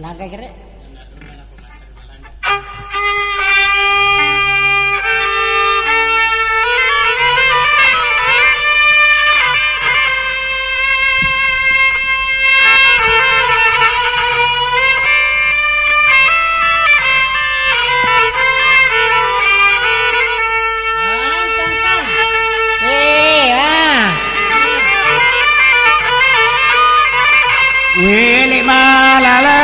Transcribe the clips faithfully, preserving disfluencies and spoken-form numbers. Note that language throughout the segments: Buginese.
Laga gere. Eh, ah. Wele malalenni,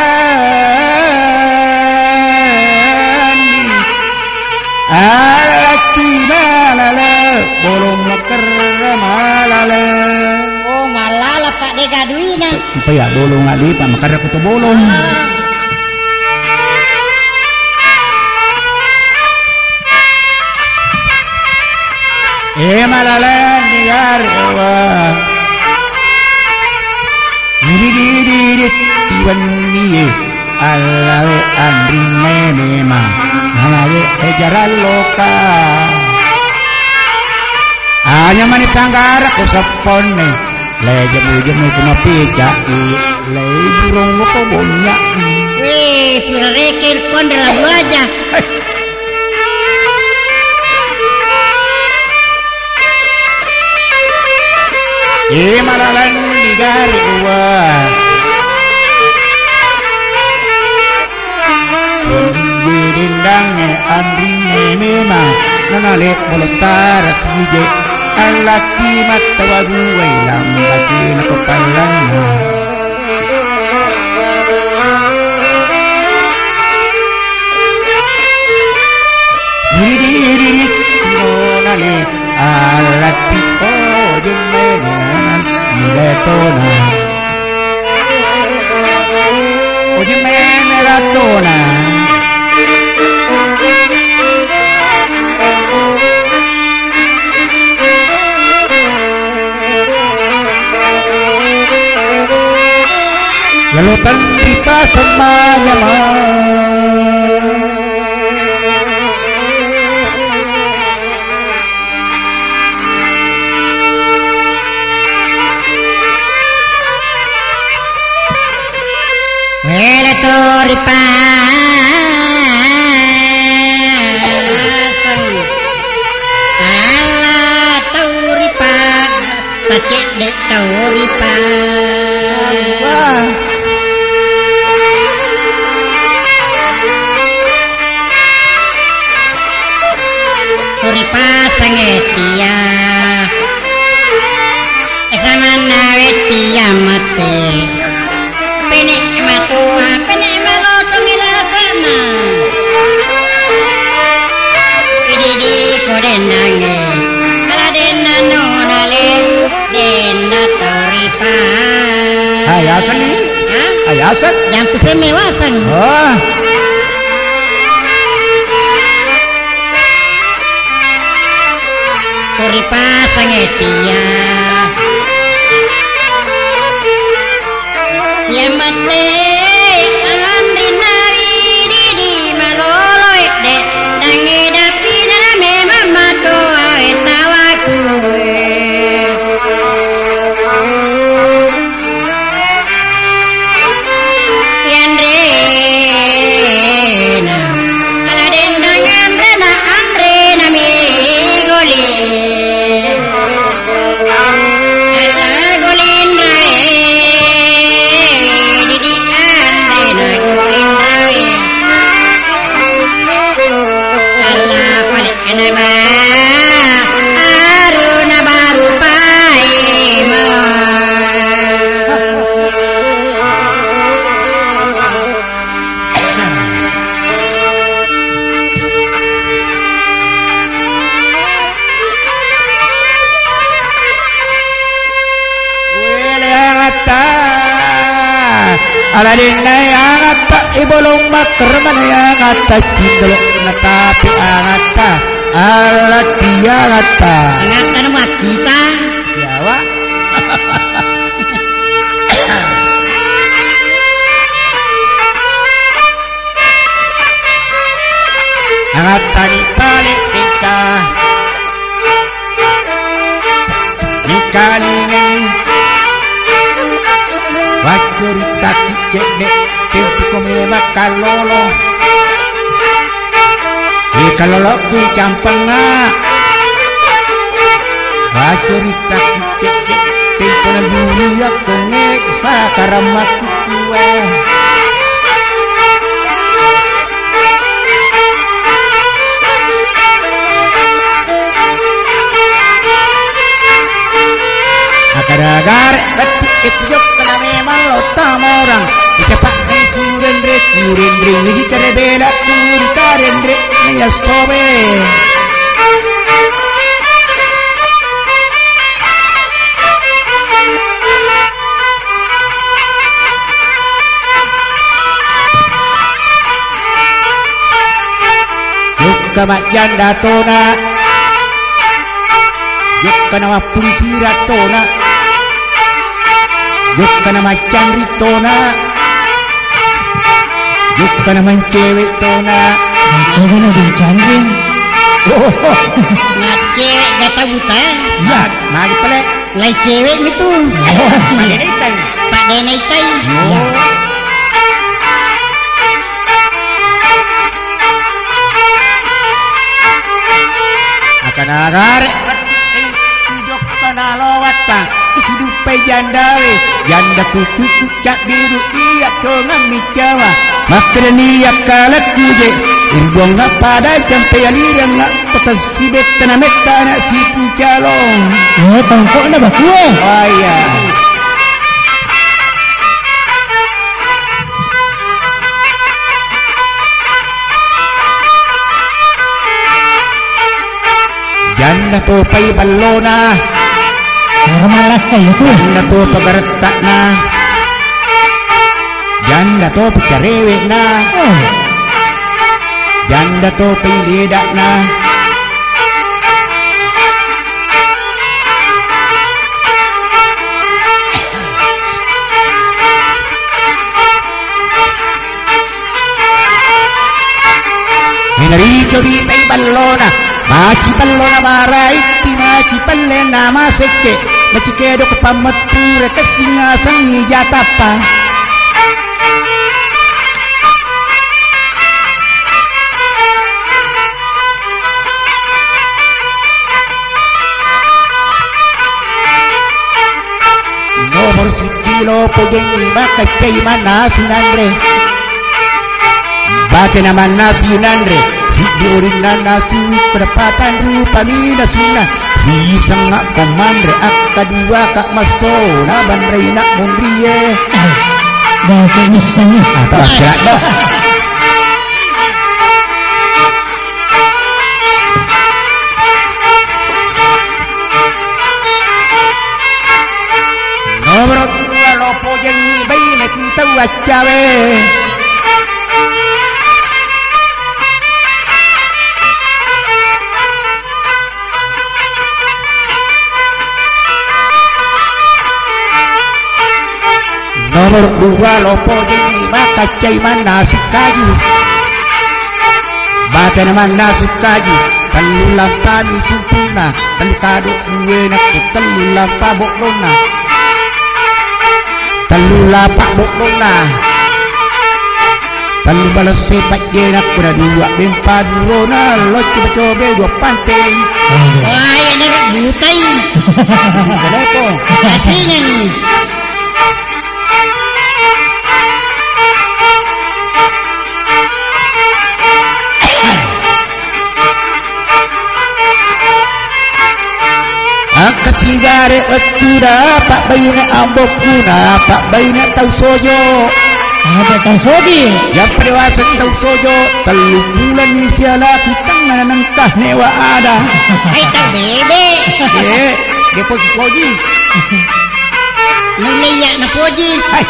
alatti malale, bolong makerra malale. Oh, malala, Pak, de gaduina. Apa ya bolong adi, Pak, makerra kutu bolong. Ah. E malalenni garewa. Diri diri diri tiwenni e. Allawe anrinna e mema. Nalawe ejaran loka. Anya mani sanggara ku sepponne. Le jemu-jemu ku mapicai, le burung ko bonnyai. Weh, pura reke konde la buaja. E malalenni garewa. Wenni dendangnge anrinna e mema, nanale bolottara tije, allatti mattawa duwai lambakena ko pallanna. Diri diri diri, nonale, allatti ojeng mena, niga tona. Ujung meme ratona. Lalu tenri pasemmanya ma. Wele to ripaseng, ala tau ripa-, tacedde tau ripa-. Wah. Turipasangnge tia, samanna wettia mate. Pene matoa, pene malotongi lasana. Ididi ko dennangnge, ala dennanno nale, denna turipa. Hai, aseng ni? Hah? Hai, aseng? Yang kuseme waseng. Oh. Turipasangnge tia. Iya mate anrinna wididi maloloe de, dangnge dapi nana memang matoae tawaku. Yanrena, ala dendang anrena, anrena mi goli. Ala golinrae, didi anrena golinrae. Ala pale Kenapa aruna baru paima? Wele angatta. Ala dennai angatta, ibolong makkermana angatta, cindolo natapi angatta. Ala tia angatta. Angatta na makkita. Yawa. Angattani pale engka. Mengkalingai. Waccurita cedde, tempuko Makkallolo. E kalloloku campengnga. Wacurita kucek-cek. Tempo na dunia konge sakarammaku kue. Agar-agar betti itu jok kena memang lo tamorang. Kita pak di surendre, surendre, ini terebela, kuri tarendre, ya sobe. Jokka majjanda tona, jokka na mappulisi rattona, jokka na maccanri tona, jokka na mancewe tona. Mancewe na dicanring. Oh. Maccewe gata buta. Iya, magi pale. Lai cewek gitu. Oh, iya. Pak Denai tai. Oh. Akan agare. Udok kana lowatta. Kusudupai jandawe. Janda kuku kucak biru iya tongan micawa. Makkeda ni yakkalakku je. Irbuang pada jampe alirang. Kota sibetta na metta anak sipu calong. Eh, tongkokna bakue. Oh iya. Janna topai ballona. Orang malakka itu. Janna topa garettakna. Janda topa carewe'na. Oh. Janda topa ileda'na. Enarico ritai ballona. Maci pellona maraiti, maci pellena masecce, maci kedok pammettu rekessing asengngi jatappa. Nomor siddi lo pojengngi makaccai manna sinanre. Batena manna sinanre, siddi orinna nasu, kedapatan rupami nasunna, sisengnga ko manre, akkadua ka masso, nabanraina munrie. Bate missengngi. Atau akhirat dah. Nomor dua lo pojengngi baine ku tau accawe. Nomor dua lo pojengngi makaccai manna sukkaji. Batena manna sukkaji, tellu lampami sumpunna, tellu kado due nakku tellu lampa boddonna. Tellu lapa boddonna. Tellu balesse pajje nakku na dua bempa durona, locci pacobe dua pante. Wah, iya na butai. Kenapa? Asingan. Engka sigare wettuda pabbaine ambokkuna, pabbaine tau sojo. Apa tau sojo? Yang dewasa tau sojo, tellu bulan ni sialaki tengah nengkah newa ada. Hai tau bebe. Eh, dia poji-poji. Nulle iya napoji. Hai.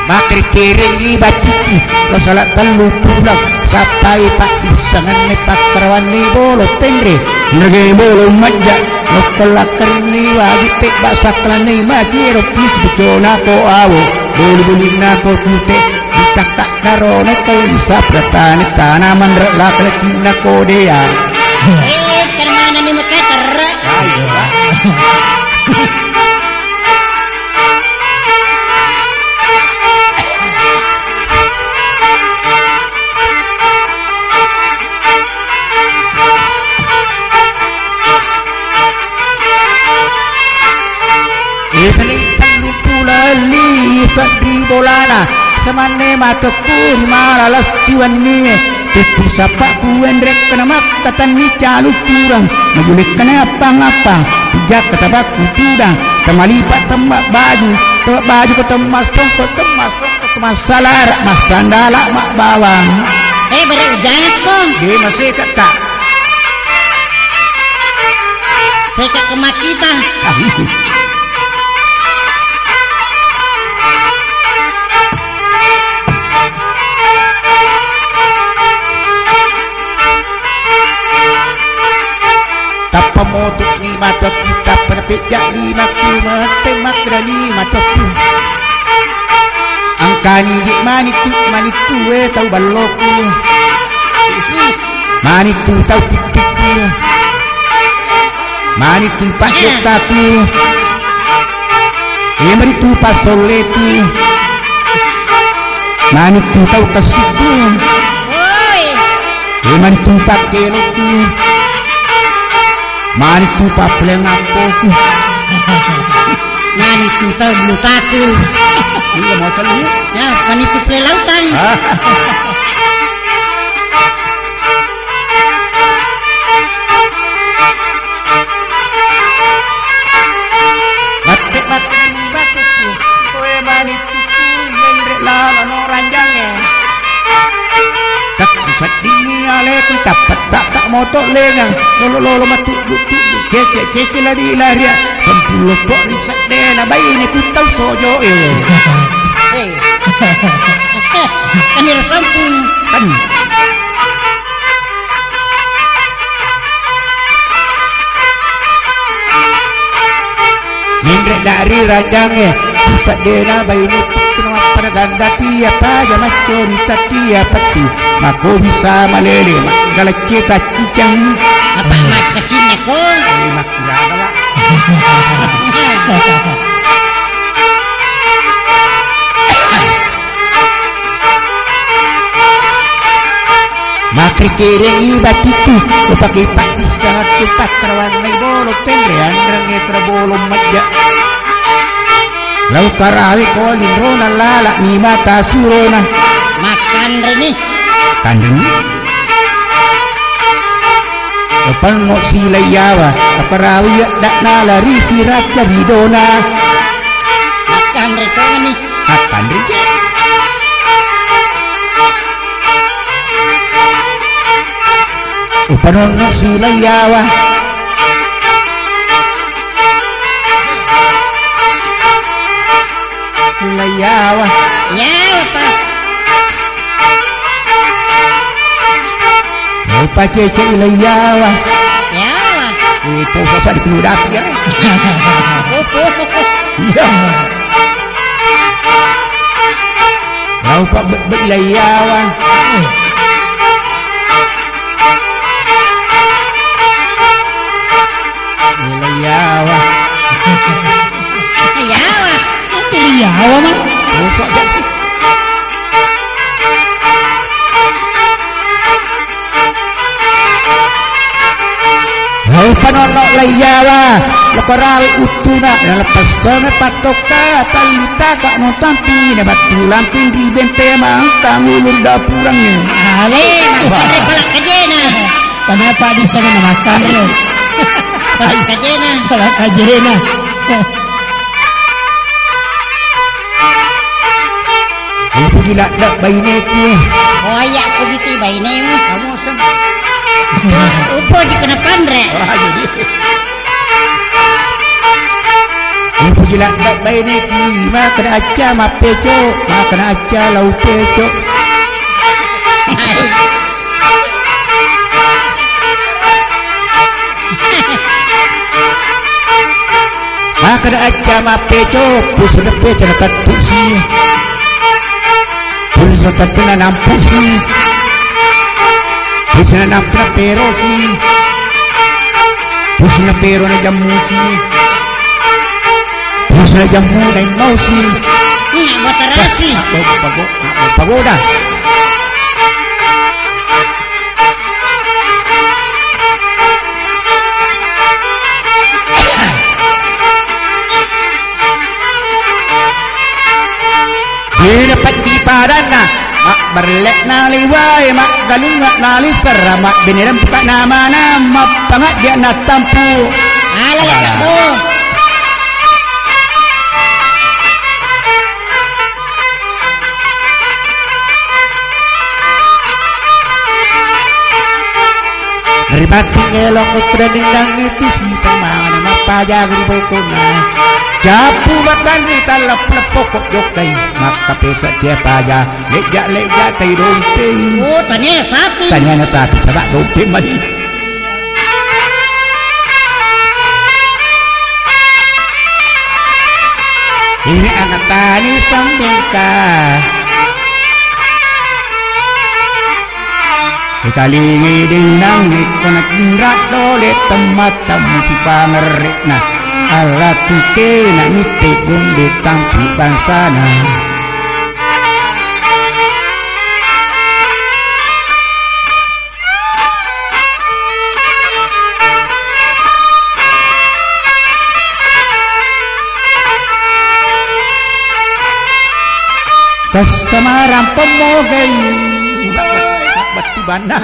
Makkereng-kerengngi batuku, lo sala tellu pulang, sappai paddissengenni pakkarawanni bolo tenre, nrege bolo majja, lokko lakkerni waju tebba sakkalanni majero pitu picona ko awo, boli-bolinna ko tute, ditakka Darone tau sapratane tanaman re lakalekinna kodea. Eh, kermana ni makata Isalai telluppulo elli seddi bolana, samanne matokku ri mala lesti wennie. Tippu sapakku enrekkana makkatenni caluccurang, majulekkana appang-appang, pijakka tabakku tudang, tamalipa temma baju, temma baju ko temma songko, temma songko ko massalara, massandala mabbawang. Eh, bere ujangakko. De maseka, Kak. Seka kemakita. Tappa moto ni matoku, tappa napejja ni makku, mate makkeda ni matoku. Angkani di manitu, manitu we tau balloku. Manitu tau kuttuku. Manitu pakkettaku. Emaritu passolleku. Manitu tau kessiku. Woi. Emaritu pakkeloku. Manitu pappeleng appoku. Manitu tau bulu taku. Iya, mau telu. Ya, manitu pele lautan. Ah. Batte-batte batukku, koe manitukku, yenre lalano ranjangnge. Takku seddingi aleku, tappetta moto lengang, lolo-lolo matuddu-tuddu, kece-kece lari-laria, sempuloppo ri seddena baine ku tau sojo e. Eh. Kan ira sampung. Kan. Menre dari rajangnge, seddena baine puttana mappada ganda, pia paja maccorita, pia pettu. Mako bisa malele, manggalecce taccicang. Apa makkacinna ko? Eh, makkuraga, Pak. Makkekerengi batikku, upake paddissangattu pattarawangngai bolo, tenre anrengnge tera bolo majja. Lau karawe ko linrona lala ni mata surona. Makkanreni. Kanreni. Upanno silaiyawa, aparawi yadda'na lari siracca ridona. Makkanre tongani. Makkanre. Upanonno silaiyawa. Laiyawa. Yawa, Pa. Upacece laiyawa. Yawa. Eh, poso sa dikuludapi ya. Oh, poso ko. Iya. Lau pa bebbe laiyawa. Laiyawa. Laiyawa. Laiyawa, Mang. Bosok jadi. Lau panonno laiyawa, lokarawe uttuna, naleppessana pattokka, tallitaka no tampina battu lamping ri bente mangkang ulur dapurangnge. Ale, makkanre pala kajena. Kenapa di sana makan, Bro? Pala kajena. Pala kajena. Upoji ladde baineku. Oh iya, pojiti bainemu. Kamu sem- Upoji kena panre. Ah, jadi. Upoji ladde baineku, makkeda acca mappeco, makkeda acca lau peco. Makkeda acca mappeco, pusu na peco na tettusi. Pusu na tettu na nampusi. Pusu na nampu na perosi. Pusu na pero na jammusi. Pusu na jammu na immausi. Ih, matarasi. Pago-, pago-, pagoda. Dina pacci padanna, mabberle'na liwae, maggalungnge'na lisserra, mabbene rempuka namana, mappangaddia'na tampu. Ala lekaddo. Ribatti elong utrendingang itu si semana, mappajaga ri bokona. Japu batang ri talleppo-leppo ko jokkai, makkapesa dia paja, leja-leja tai dompeng. Oh, tania sapi. Tania na sapi, sabak dompeng mani. Ini anak tani sambengka. Ikalingi dendang ikona kinrak dole temmatta musipangerrekna. Allah tukena mitte gonde tampi bangsana. Tassamarang pemmogai. Bettu banna.